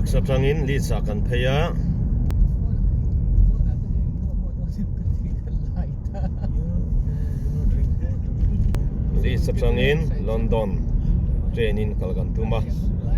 Bucks atangin Leeds ah kan phei a. Leeds atangin London train in kal kan tum a,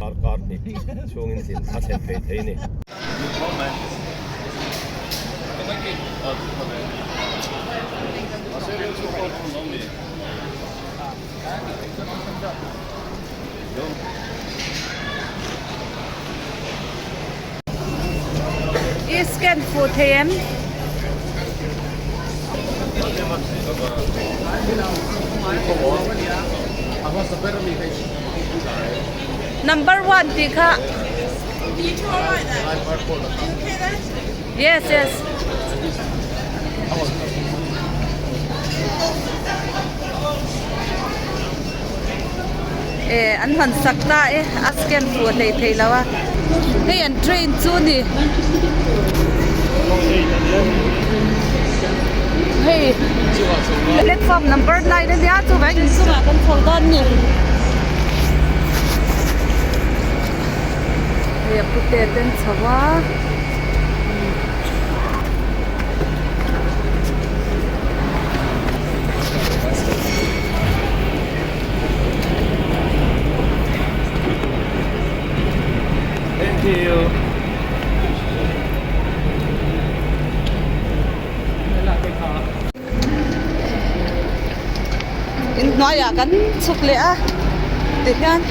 darkar hnih chhungin tlin a thlen phei thei a ni. I scan fuh thei em? Number one tih kha Yes yes. Eh an han sak ta e a scan fuh hlei thei lo a hei an train chu ni hei platform number 9 ania chuvangin inchungah kan chho dawn a ni hei a pute te an chho a. Thank you. Inhnuaiah kan chhuk leh a tihian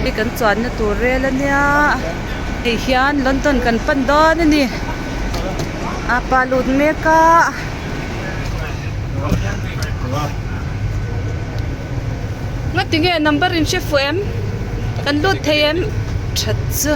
Hei kan chuanna tur rel ania hei hian London kan pan dawn a ni a pa lut mek a. Ngati nge number in hre fuh em? Kan lut thei em? That chu.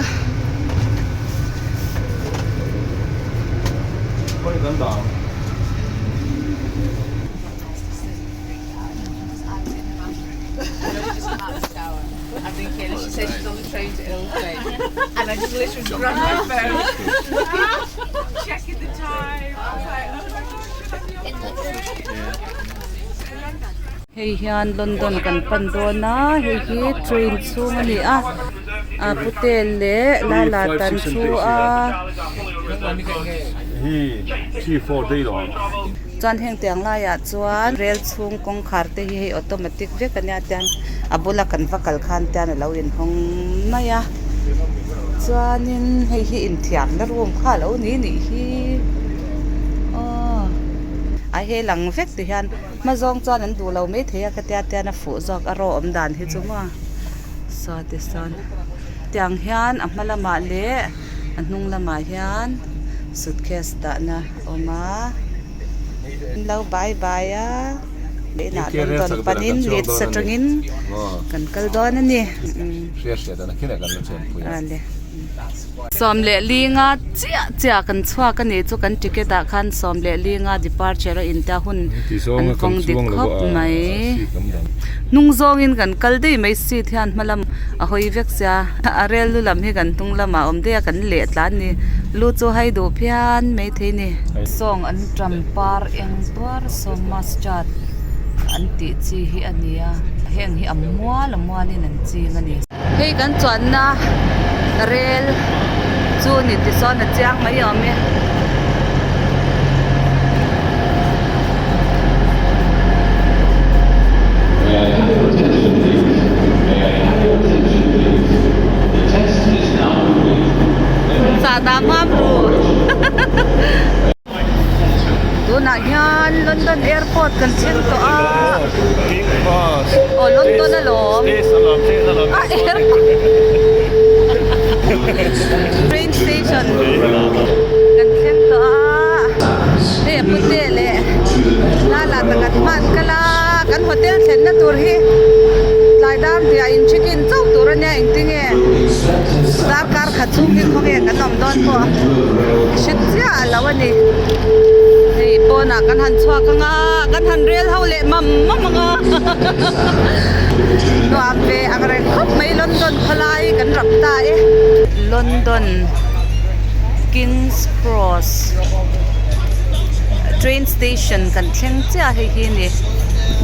Hei hian London kan pan dawn a hei hi train chhung a ni a a pute leh lala tan thu a. Chuan heng tiang laiah chuan rel chhung kawngkhar te hi hei automatic vek a nia tian a bula kan va kal khan tian a lo inhawng mai a chuanin hei hi inthiamna room kha a lo ni nih hi aw a he lang vek ti hian. Hma zawng chuan an duh lo maithei a ka tia tian a fuh zawk a rawh awm dan hi chu maw saw ti sawn tiang hian a hma lamah leh a hnung lamah hian suitcase dahna a awm a an lo bye bye a inah London panin Leeds atangin kan kal dawn a ni. 11 chiah chiah kan chhuak a nih chu kan ticket ah khan 11 departure a intia hun an kawng dik khawp mai hnung zawngin kan kal daih mai seat hian hma lam a hawi vek sia a rel lu lam hi kan hnung lamah a awm daih a kan leh tlan a ni lu chu hai duh phian maithei a ni. Sawng an ṭam par eng tuar sawm mustard an tih chi hi a ni a heng hi a mual a mualin an ching a ni. Hei kan chuanna rel chu ni ti sawn a chiang mai awm e. Sahdah hmam ru. Tunah hian London airport kan thleng tawh a aw London alawm a airport train station kan thleng tawh a hei a pute leh lala tak an hman kal a kan hotel thlenna tur hi tlai dar hniah in check in chauh tur ania engtinge darkar khat chhung hi khawnge kan awm dawn pawh hre chiah a lo a ni hei pawnah kan han chhuak ang a kan han rel ho leh mam mam ang a nuam ve ang reng khawp mai London khawlai kan rap ta e London Kings Cross. Train station kan thleng chiah hei hi ni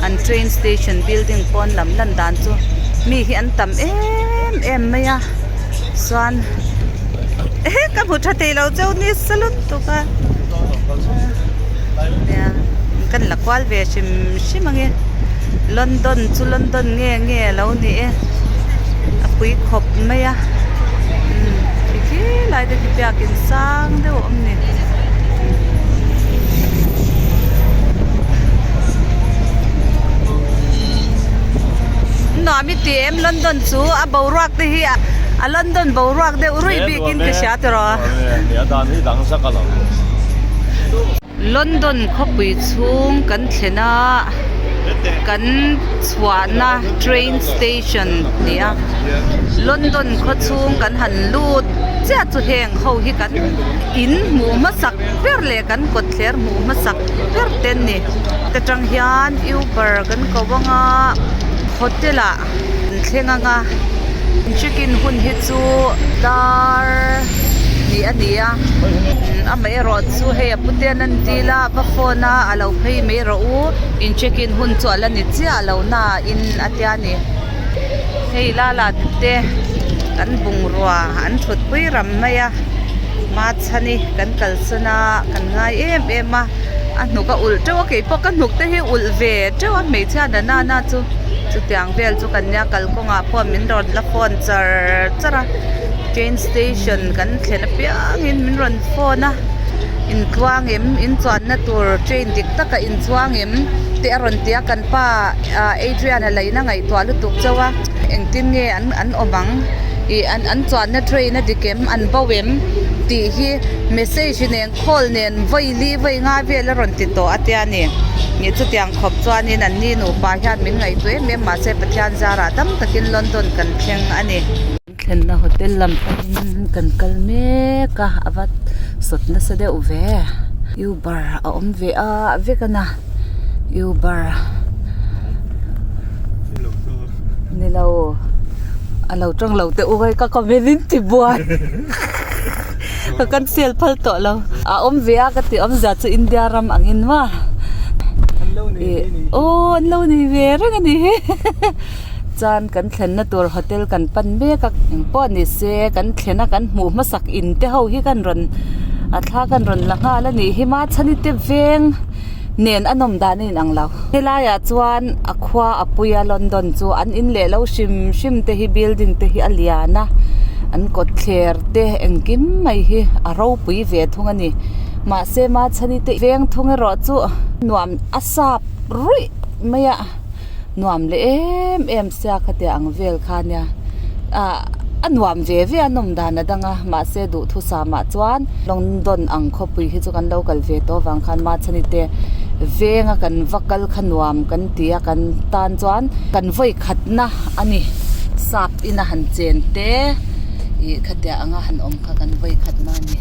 an train station building pawn lam lan dan chu mi hi an tam em em mai a chuan ehe ka hmu tha thei lo cheu ni sa lutuk a nia kan la kual ve hrim hrim ang e London chu London nge nge a lo ni e a pui khawp mai a umm khi khi lai te khi biakin sang deuh a awm ni. Nuam i ti em London chu a boruak te hi a London boruak deuh ruih bikin ka hria tiraw. London khawpui chhung kan thlen a kan chhuahna train station ni a London khaw chhung kan han lut chiah chu heng ho hi kan in hmuh hmasak ber leh kan kawt thler hmuh hmasak ber te an ni ta tang hian uber kan ko anga hotel ah an thleng anga check in hun hi chu dar hnih a ni a amaherawh chu hei a puten an dil a va phone a a lo phei mai rawh u in check in hun chu a la ni chiah lo na in a tia ni hei lala te kan bungrua an thut pui ram mai a machhani kan kalsan a kan ngai em em a a hnuk a ulh teuh a keipawh ka hnuk te hi ulh ve teuh a hmeichhia na na na chu chutiang vel chu kan nia kalkawngah pawh min rawn la phone char char a train station kan thlen apiangin min rawn phone a intluang em inchuanna tur train dik taka inchuang em te a rawn ti a kan pa ah Adrian a laihna ngaihtuah lutuk chauh a engtin nge an an awm ang ih an an chuanna train a dik em an bo em tih hi message nen call nen vawi li vawi nga vel a rawn ti tawh a tia ni nih chutiang khawp chuanin an ni nupa hian min ngaihtuah em em mahse Pathian zarah tam takin London kan thleng a ni. Thlenna hotel lam panin kan kal mek a a va sawt nasa deuh ve uber a awm ve a vek a na uber ni lo a lo tawng lo teh u hei ka comment in ti buai ka cancel phal tawh lo a awm ve a ka tih awmzia chu India ram angin maw ih aw an lo nei ve reng a ni hi. Chuan kan thlenna tur hotel kan pan mek a engpawh ni se kan thlen a kan hmuh hmasak in te ho hi kan rawn a thla kan rawn la nghal a nih hi Machhani te veng nen a nawm dan a inang lo helaiah chuan a khua a pui a London chu an in leh lo hrim hrim te hi building te hi a lian a an kawt thler te engkim mai hi a ropui ve thung a ni mahse Machhani te veng thung erawh chu nuam a sap ruih mai a. Nuam leh em em sia khatia ang vel kha nia ah a nuam ve ve a nawm dan a dang a mahse duhthusam ah chuan London ang khawpui hi chu kan lo kal ve tawh avang khan Machhani te veng a kan va kal kha nuam kan ti a kan tan chuan kan vawi khat na a ni sap in a han chen te ih khatia anga han awm kha kan vawi khat na a ni.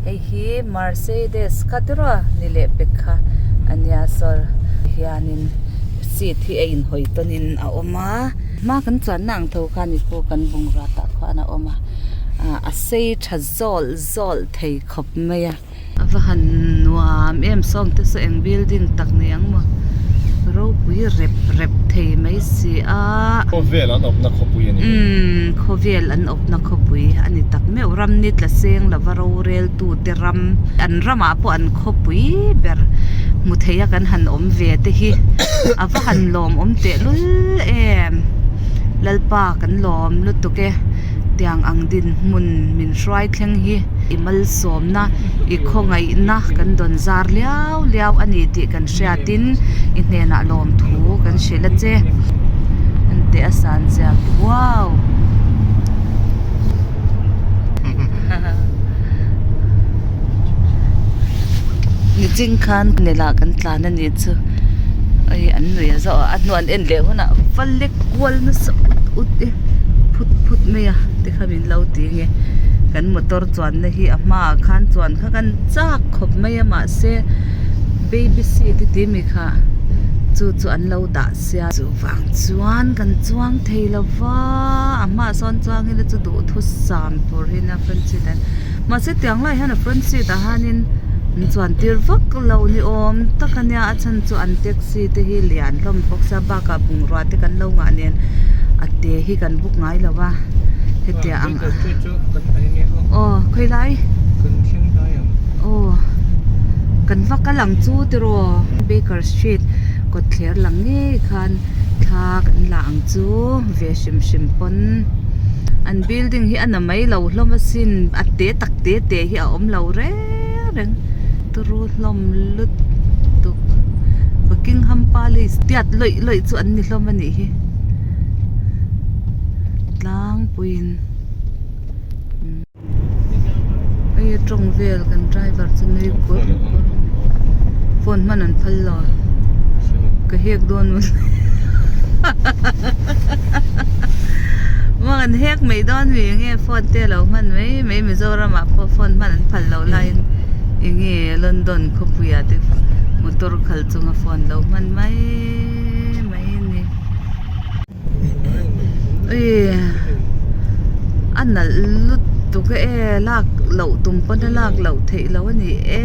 Hei hi Mercedes kha tiraw ni leh pek kha a nia saw hianin. Seat hi a inhawi tawnin a awm a hma kan chuanna ang tho khan i khu kan bungrua tah khuan a awm a ah a sei tha zawlh zawlh thei khawp mai a. A va han nuam em sawng te saw eng building tak ni ang maw ropui rep rep thei mai si a. Khawvel an awpna khawpui a ni. Umm khawvel an awpna khawpui a ni tak meuh ram ni tla seng lova rorel tute ram an ramah pawh an khawpui ber hmu thei a kan han awm ve te hi a va han lawmawm tehlul em Lalpa kan lawm lutuk e tiang ang dinhmun min hruai thleng hi i malsawmna i khawngaihna kan dawn zar liau liau a ni tih kan hriatin i hnenah lawmthu kan hrilh a che enteh a san ziak wow. Niching khan nila kan tlan a nih chu hei an nui a zawh a a hnuah an en leh hunah va lek kual nasa ut ut e phut phut mai a tikha min lo ti nge kan motor chuanna hi a hmaah khan chuan kha kan chak khawp mai a mahse baby seat i ti mi kha chu chu an lo dah sia chuvang chuan kan chuang thei lo va a hmaah sawn chuang ila chu duhthusam tur hi nia front seat ah hian mahse tiang lai hian a front seat ah hianin. An chuan tir vak lo ni awm tak a nia a chhan chu an taxi te hi lian hlawm bawk sia bakah bungrua te kan lo ngah nen a te hi kan buk ngai lo a hetiang ang aw khawi lai aw kan va kal ang chu tiraw Baker street kawtthler lang ngei khan thla kan la ang chu ve hrim hrim pawn an building hi a na mai lo hlawm asin a te tak te te hi a awm lo reng reng turu hlawm lutuk Buckingham Palace tiat lawih lawih chu an ni hlawm a nih hi tlangpuiin hei a tawng vel kan driver chu nui kur kur phone hman an phal lo ka hek dawn maw maw an hek mai dawn mi enge phone te alo hman mai mai Mizoram ah pawh phone hman an phal loh laiin enge London khawpui ah te motor khalh chunga phone lo hman mai mai a ni a nalh lutuk e lak loh tum pawn a lak loh theih loh a ni e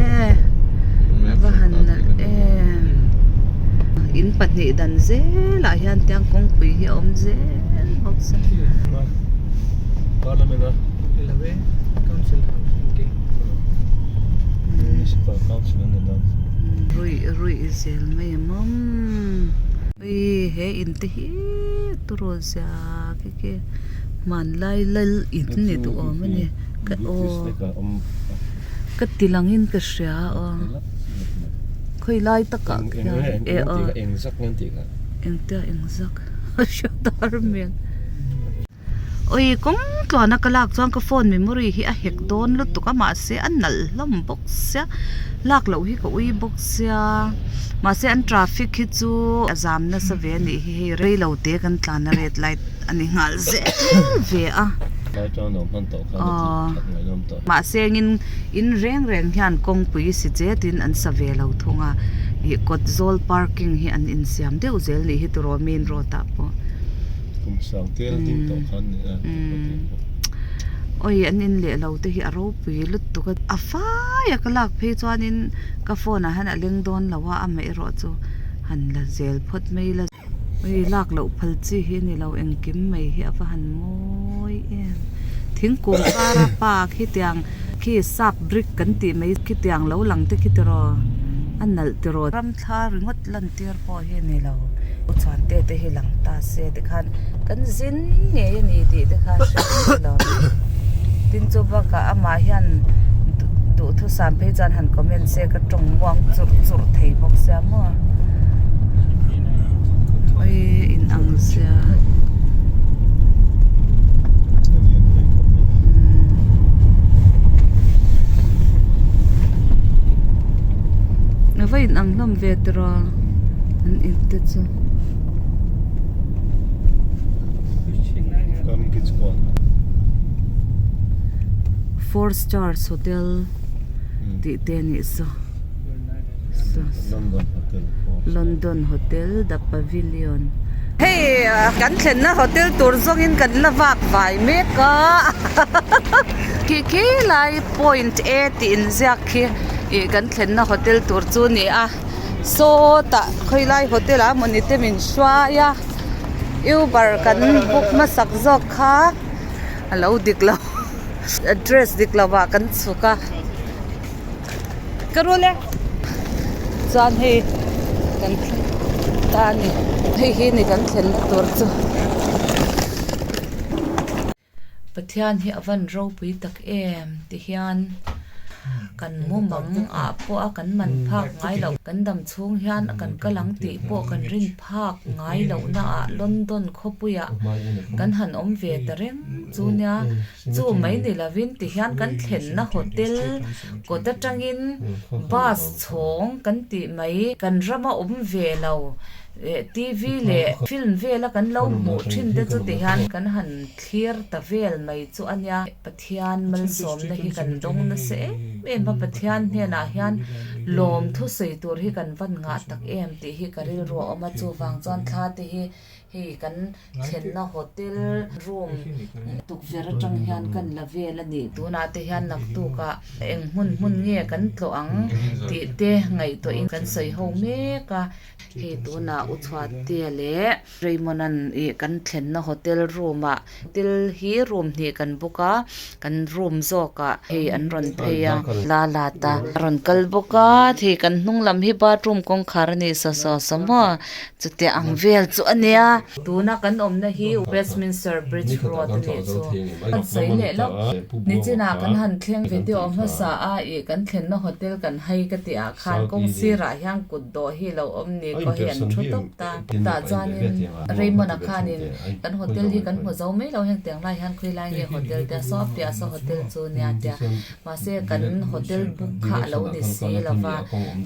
a va han nalh em in pahnih dan zelah hian tiang kawngpui hi a awm zel bawk sia. Ruih ruih zel mai a mawm. Ui he in te hi turawl zia khi khi hmanlai lal in ni duh awm a ni ka aw ka ti lang in ka hria aw khawi lai takah khian e aw engtia engzak a hria dar hmel. Ui kawng tluana ka lak chuan ka phone memory hi a hek dawn lutuk a mahse a nalh hlawm bawk sia lak loh hi ka ui bawk sia mahse an traffic hi chu a zam nasa ve a nih hi hei rei lo te kan tlan a red light a ni nghal zel ve a aw mahse engin in reng reng hian kawngpui si chetin an sa ve lo thung a ih kawt zawl parking hi an insiam deuh zel nih hi turaw main road ah pawh. Kum sang tel ding tawh khan ni a Oi an in leh lo te hi a ropui lutuk a a fai a ka lak phei chuanin ka phone ah hian a leng dawn lo a amaherawh chu han la zel phawt mai la oi lak loh phal chi hi a ni lo engkim mai hi a va han mawi em thingkung kara pa khitiang khi sap brick kan tih mai khitiang lo lang te khi tiraw a nalh tiraw ram thla ringawt lan tir pawh hi a ni lo u chuan te te hi lang ta se tikhan kan zin ngei a ni tih te kha hre thei lo tin chu bakah amah hian duhthusam phei chuan han comment se ka tawng muang churh churh thei bawk sia maw oi in ang sia. A va in ang hlawm ve tiraw an in te chu. Four stars hotel tih te a nih saw London hotel the pavilion. Hei kan thlenna hotel tur zawngin kan la vak vai mek a khi khi lai point A tih inziak khi ih kan thlenna hotel tur chu a ni a sawtah khawilai hotel ah mawni te min hruai a uber kan book hmasak zawk kha a lo dik lo address dik lo ah kan chhuk a ka rul e chuan hei kan thleng ta a ni hei hi ni kan thlenna tur chu. Pathian hi a van ropui tak em ti hian kan mumang ah pawh a kan man phak ngai loh kan dam chhung hian kan kal ang tih pawh kan rin phak ngai loh na ah London khawpui ah kan han awm ve ta reng chu nia chu mai ni lovin ti hian kan thlenna hotel kawt atangin bus chhawng kan tih mai kan rama awm ve lo. TV leh film vela kan lo hmuh thin te chu ti hian kan han thlir ta vel mai chu a nia. Pathian malsawmna hi kan dawng nasa em em a, Pathian hnenah hian lawm thusawi tur hi kan van ngah tak em tih hi ka rilru a awm a, chuvang chuan thla te hi. Hei kan thlenna hotel room tukverh atang hian kan la vel a ni. Tunah te hian naktukah eng hmun hmun nge kan tlawh ang tih te ngaihtuahin kan sawi ho mek a. Hei tunah U Chhuatia leh Raymond-a'n ih kan thlenna hotel room ah hotel hi room hnih kan book a kan room zawkah hei an rawn phei a la la ta a rawn kal bawk a hei kan hnung lam hi bathroom kawngkhar a ni saw saw saw maw chutia ang vel chu a nia. Tuna kan awmna hi Westminster Bridge Road a nih chu kan sawi leh lawk. Nichinah kan han thleng video hmasa a ih kan thlenna hotel kan hai ka tih ah khan kawng sirah hian kut dawh hi lo awm ni khaw hi an thu tawp ta. Tah chuanin Raymond-a khanin kan hotel hi kan hmu zo mai lo heng tiang lai hian khawi lai nge hotel tia saw piah saw hotel chu nia tia mahse kan hotel book kha a lo ni si lo va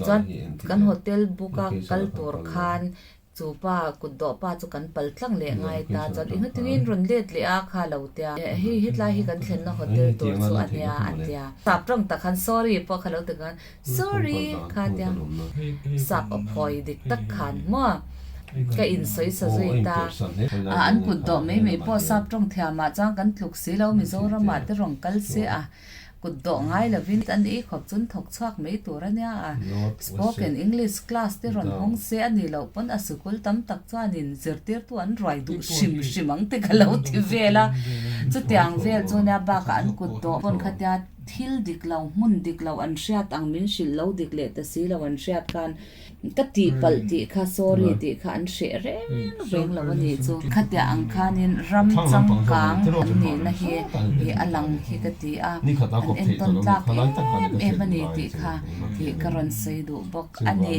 chuan kan hotel book a kal tur khan Chu pa kut dawh pa chu kan pal tlang leh ngai ta chuan eng atingin rawn let leh a kha lo tia hei hetlai hi kan thlenna hotel tur chu a nia a tia sap tawng tak khan sorry pawh kha lo ti khan sorry kha tia sap aw phawi dik tak khan maw ka insawi sa zui ta a an kut dawh mai mai pawh sap tawng thiamah chuan kan tluk si lo Mizoramah te rawn kal se a. Kut dawh ngai lovin an ei khawp chun thawk chhuak mai tur a nia a. Spoken English class te rawn hawng se a nih loh pawn a sikul tam tak chuanin zirtirtu an ruai duh hrim hrim ang te ka lo ti vel a. Chutiang vel chu nia bakah an kut dawh pawn khatia thil dik lo, hmun dik lo an hriat ang min hrilh lo dik leh ta si lo an hriat khan Ka tihpalh tih kha sorry tih kha an hreh reng reng lo a nih chu. Khatia ang khanin ram changkang an nihna hi ih a lang hi ka ti a, an entawn tlak em em a ni tih kha ih ka rawn sawi duh bawk a ni.